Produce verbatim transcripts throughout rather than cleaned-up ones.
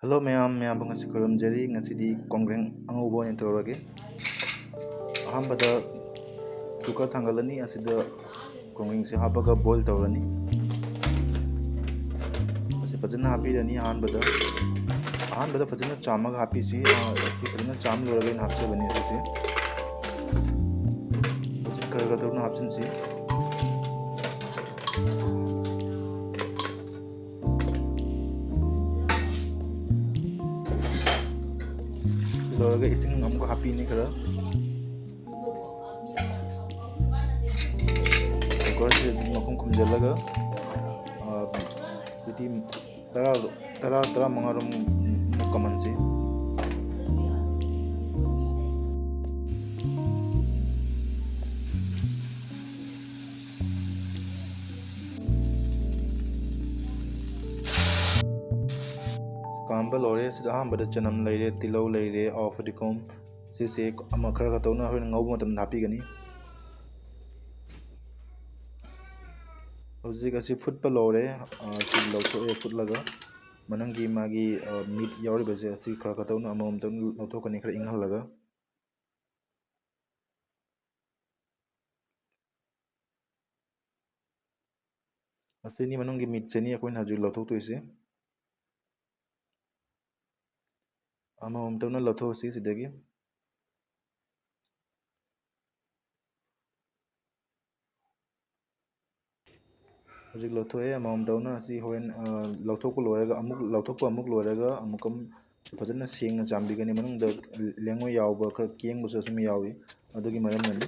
Hello ꯃꯌꯥꯝ, ꯃꯌꯥꯝꯕꯨ ꯉꯁꯤ ꯈꯨꯔꯨꯝꯖꯔꯤ꯫ ꯉꯁꯤꯗꯤ ꯀꯣꯡꯒ꯭ꯔꯦꯡ ꯑꯉꯧꯕ ꯑꯣꯏꯅ ꯇꯧꯔꯒꯦ꯫ ꯑꯍꯥꯟꯕꯗ ꯀꯨꯀꯔ ꯊꯥꯡꯒꯠꯂꯅꯤ꯫ ꯑꯁꯤꯗ ꯀꯣꯡꯒ꯭ꯔꯦꯡꯁꯦ ꯍꯥꯞꯄꯒ ꯕꯣꯏꯜ ꯇꯧꯔꯅꯤ꯫ ꯑꯁꯤ ꯐꯖꯅ ꯍꯥꯞꯄꯤꯔꯅꯤ ꯑꯍꯥꯟꯕꯗ꯫ ꯑꯍꯥꯟꯕꯗ ꯐꯖꯅ ꯆꯥꯝꯃꯒ ꯍꯥꯞꯄꯤꯁꯤ꯫ ꯑ, ꯑꯁꯤ ꯐꯖꯅ ꯆꯥꯝ ꯂꯣꯏꯔꯒ ꯑꯩꯅ ꯍꯥꯞꯆꯕꯅꯤ ꯑꯁꯤꯁꯦ꯫ ꯍꯧꯖꯤꯛ ꯈꯔ ꯈꯔ ꯇꯧꯅ ꯍꯥꯞꯆꯤꯟꯁꯤ꯫ ꯂꯣꯏꯔꯒ ꯏꯁꯤꯡ ꯑꯃꯨꯛꯀ ꯍꯥꯞꯄꯤꯅꯤ ꯈꯔ꯫ ꯀꯨꯀꯔꯁꯤ ꯃꯈꯨꯝ ꯈꯨꯝꯖꯤꯜꯂꯒ, ꯑ, ꯁꯤꯇꯤ ꯇꯔꯥ, ꯇꯔꯥ, ꯇꯔꯥꯃꯉꯥꯔꯣꯝ ꯀꯝꯍꯟꯁꯤ꯫ ꯀꯥꯝꯕ ꯂꯣꯏꯔꯦ꯫ ꯁꯤꯗ ꯑꯍꯥꯟꯕꯗ ꯆꯅꯝ ꯂꯩꯔꯦ, ꯇꯤꯜꯍꯧ ꯂꯩꯔꯦ, ꯑ, ꯐꯗꯤꯒꯣꯝ꯫ ꯁꯤꯁꯦ ꯑꯃ ꯈꯔ ꯈꯔ ꯇꯧꯅ ꯍꯣꯔꯦꯟ ꯉꯧꯕ ꯃꯇꯝꯗ ꯍꯥꯞꯄꯤꯒꯅꯤ꯫ ꯍꯧꯖꯤꯛ ꯑꯁꯤ ꯐꯨꯠꯄ ꯂꯣꯏꯔꯦ꯫ ꯑ, ꯁꯤ ꯂꯧꯊꯣꯛꯑꯦ ꯐꯨꯠꯂꯒ꯫ ꯃꯅꯨꯡꯒꯤ ꯃꯥꯒꯤ, ꯑ, ꯃꯤꯠ ꯌꯥꯎꯔꯤꯕꯁꯦ ꯑꯁꯤ ꯈꯔ ꯈꯔ ꯇꯧꯅ ꯑꯃꯃꯝꯇꯪ ꯂꯧꯊꯣꯛꯀꯅꯤ, ꯈꯔ ꯏꯪꯍꯜꯂꯒ꯫ ꯑꯁꯤꯅꯤ ꯃꯅꯨꯡꯒꯤ ꯃꯤꯠꯁꯤꯅꯤ ꯑꯩꯈꯣꯏꯅ ꯍꯧꯖꯤꯛ ꯂꯧꯊꯣꯛꯇꯣꯏꯁꯦ꯫ ꯑꯃꯃꯝꯇꯪꯅ ꯂꯧꯊꯣꯛꯑꯁꯤ ꯁꯤꯗꯒꯤ꯫ ꯍꯧꯖꯤꯛ ꯂꯧꯊꯣꯛꯑꯦ ꯑꯃꯃꯝꯇꯧꯅ꯫ ꯑꯁꯤ ꯍꯣꯔꯦꯟ, ꯑ, ꯂꯧꯊꯣꯛꯄ ꯂꯣꯏꯔꯒ ꯑꯃꯨꯛ, ꯂꯧꯊꯣꯛꯄ ꯑꯃꯨꯛ ꯂꯣꯏꯔꯒ ꯑꯃꯨꯛꯀ ꯐꯖꯅ ꯁꯦꯡꯅ ꯆꯥꯝꯕꯤꯒꯅꯤ꯫ ꯃꯅꯨꯡꯗ ꯂꯦꯡꯉꯣꯏ ꯌꯥꯎꯕ, ꯈꯔ ꯀꯦꯡꯕꯁꯨ ꯑꯗꯨꯝ ꯌꯥꯎꯏ, ꯑꯗꯨꯒꯤ ꯃꯔꯝꯅꯅꯤ꯫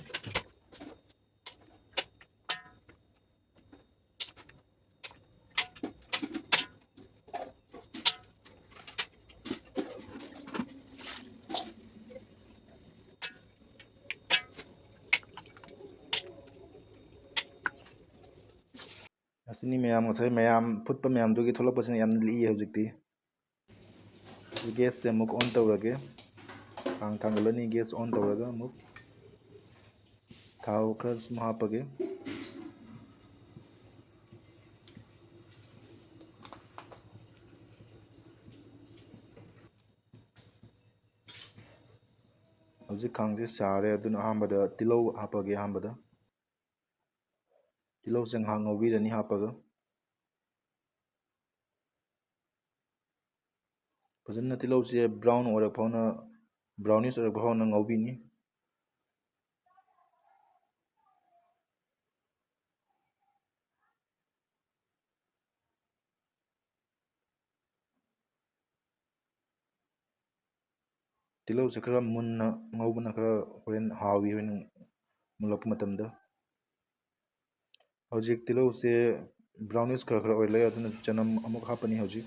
ꯑꯁꯤꯅꯤ ꯃꯌꯥꯝ, ꯉꯁꯥꯏ ꯃꯌꯥꯝ ꯐꯨꯠꯄ ꯃꯌꯥꯝꯗꯨꯒꯤ ꯊꯣꯛꯂꯛꯄꯁꯤꯅ ꯌꯥꯝ ꯂꯤꯛꯏ ꯍꯧꯖꯤꯛꯇꯤ꯫ ꯒ꯭ꯌꯥꯁꯁꯦ ꯑꯃꯨꯛ ꯑꯣꯟ ꯇꯧꯔꯒꯦ꯫ ꯈꯥꯡ ꯊꯥꯡꯒꯠꯂꯅꯤ, ꯒ꯭ꯌꯥꯁ ꯑꯣꯟ ꯇꯧꯔꯒ ꯑꯃꯨꯛ ꯊꯥꯎ ꯈꯔ ꯁꯨꯝ ꯍꯥꯞꯄꯒꯦ꯫ ꯍꯧꯖꯤꯛ ꯈꯥꯡꯁꯦ ꯁꯥꯔꯦ, ꯑꯗꯨꯅ ꯑꯍꯥꯟꯕꯗ ꯇꯤꯜꯍꯧ ꯍꯥꯞꯄꯒꯦ꯫ ꯑꯍꯥꯟꯕꯗ ꯇꯤꯜꯍꯧꯁꯦ ꯉꯥꯏꯍꯥꯛ ꯉꯧꯕꯤꯔꯅꯤ ꯍꯥꯞꯄꯒ꯫ ꯐꯖꯅ ꯇꯤꯜꯍꯧꯁꯦ brown ꯑꯣꯏꯔꯛ ꯐꯥꯎꯅ, brownish ꯑꯣꯏꯔꯛ ꯐꯥꯎꯅ ꯉꯧꯕꯤꯅꯤ꯫ ꯇꯤꯜꯍꯧꯁꯦ ꯈꯔ ꯃꯨꯟꯅ ꯉꯧꯕꯅ ꯈꯔ ꯍꯣꯔꯦꯟ ꯍꯥꯎꯏ, ꯍꯣꯔꯦꯟ ꯃꯨꯜꯂꯛꯄ ꯃꯇꯝꯗ꯫ ꯍꯧꯖꯤꯛ ꯇꯤꯜꯍꯧꯁꯦ brownish ꯈꯔ ꯈꯔ ꯑꯣꯏꯔꯛꯂꯦ, ꯑꯗꯨꯅ ꯆꯅꯝ ꯑꯃꯨꯛ ꯍꯥꯞꯄꯅꯤ ꯍꯧꯖꯤꯛ꯫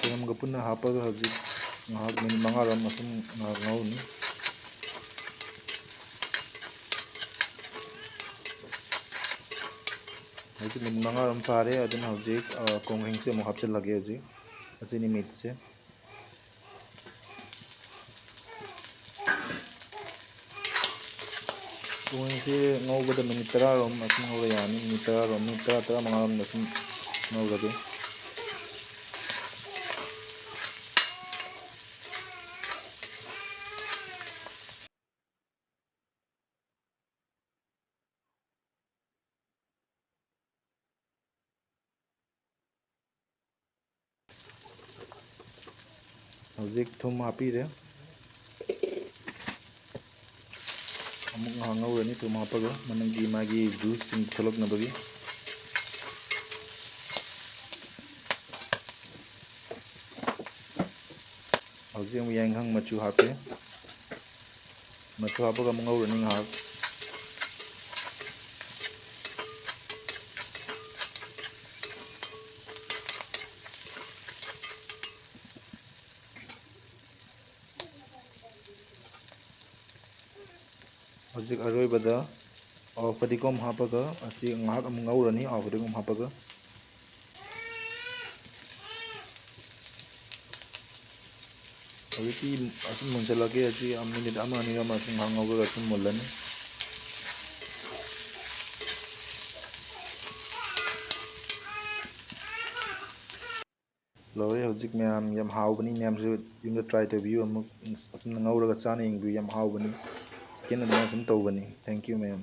ꯆꯅꯝꯒ ꯄꯨꯟꯅ ꯍꯥꯞꯄꯒ ꯍꯧꯖꯤꯛ ꯉꯥꯏꯍꯥꯛ minute ꯃꯉꯥꯔꯣꯝ ꯑꯁꯨꯝ ꯉꯥꯏꯍꯥꯛ ꯉꯧꯔꯅꯤ꯫ ꯍꯧꯖꯤꯛ minute ꯃꯉꯥꯔꯣꯝ ꯐꯥꯔꯦ, ꯑꯗꯨꯅ ꯍꯧꯖꯤꯛ, ꯑ, ꯀꯣꯡꯒ꯭ꯔꯦꯡꯁꯦ ꯑꯃꯨꯛ ꯍꯥꯞꯆꯤꯜꯂꯒꯦ꯫ ꯍꯧꯖꯤꯛ ꯑꯁꯤꯅꯤ meatꯁꯦ꯫ ꯀꯣꯡꯒ꯭ꯔꯦꯡꯁꯦ ꯉꯧꯕꯗ minute ꯇꯔꯥꯔꯣꯝ ꯑꯁꯨꯝ ꯉꯧꯔ ꯌꯥꯅꯤ꯫ Minute ꯇꯔꯥꯔꯣꯝ, minute ꯇꯔꯥ, ꯇꯔꯥꯃꯉꯥꯔꯣꯝꯗ ꯑꯁꯨꯝ ꯉꯧꯔꯒꯦ꯫ ꯍꯧꯖꯤꯛ ꯊꯨꯝ ꯍꯥꯞꯄꯤꯔꯦ꯫ ꯑꯃꯨꯛ ꯉꯥꯏꯍꯥꯛ ꯉꯧꯔꯅꯤ ꯊꯨꯝ ꯍꯥꯞꯄꯒ, ꯃꯅꯨꯡꯒꯤ ꯃꯥꯒꯤ juiceꯁꯤꯡ ꯊꯣꯛꯂꯛꯅꯕꯒꯤ꯫ ꯍꯧꯖꯤꯛ ꯑꯃꯨꯛ ꯌꯥꯏꯉꯪ ꯃꯆꯨ ꯍꯥꯞꯄꯦ꯫ ꯃꯆꯨ ꯍꯥꯞꯄꯒ ꯑꯃꯨꯛ ꯉꯧꯔꯅꯤ ꯉꯥꯏꯍꯥꯛ꯫ ꯍꯧꯖꯤꯛ ꯑꯔꯣꯏꯕꯗ ꯑꯋꯥ ꯐꯗꯤꯒꯣꯝ ꯍꯥꯞꯄꯒ ꯑꯁꯤ ꯉꯥꯏꯍꯥꯛ ꯑꯃꯨꯛ ꯉꯧꯔꯅꯤ, ꯑꯋꯥ ꯐꯗꯤꯒꯣꯝ ꯍꯥꯞꯄꯒ꯫ ꯍꯧꯖꯤꯛꯇꯤ ꯑꯁꯨꯝ ꯃꯨꯟꯁꯤꯜꯂꯛꯀꯦ꯫ ꯑꯁꯤ ꯃꯤꯅꯤꯠ ꯑꯃ ꯑꯅꯤꯔꯣꯝ ꯑꯁꯨꯝ ꯉꯥꯏꯍꯥꯛ ꯉꯧꯔꯒ ꯑꯁꯨꯝ ꯃꯨꯜꯂꯅꯤ꯫ ꯂꯣꯏꯔꯦ ꯍꯧꯖꯤꯛ ꯃꯌꯥꯝ꯫ ꯌꯥꯝ ꯍꯥꯎꯕꯅꯤ꯫ ꯃꯌꯥꯝꯁꯨ ꯌꯨꯝꯗ try ꯇꯧꯕꯤꯌꯨ꯫ ꯑꯃꯨꯛ ꯑꯁꯨꯝꯅ ꯉꯧꯔꯒ ꯆꯥꯅ ꯌꯦꯡꯕꯤꯌꯨ꯫ ꯌꯥꯝ ꯍꯥꯎꯕꯅꯤ꯫ Chicken ꯑꯗꯨꯃꯥꯏꯅ ꯁꯨꯝ ꯇꯧꯕꯅꯤ꯫ Thank you ꯃꯌꯥꯝ꯫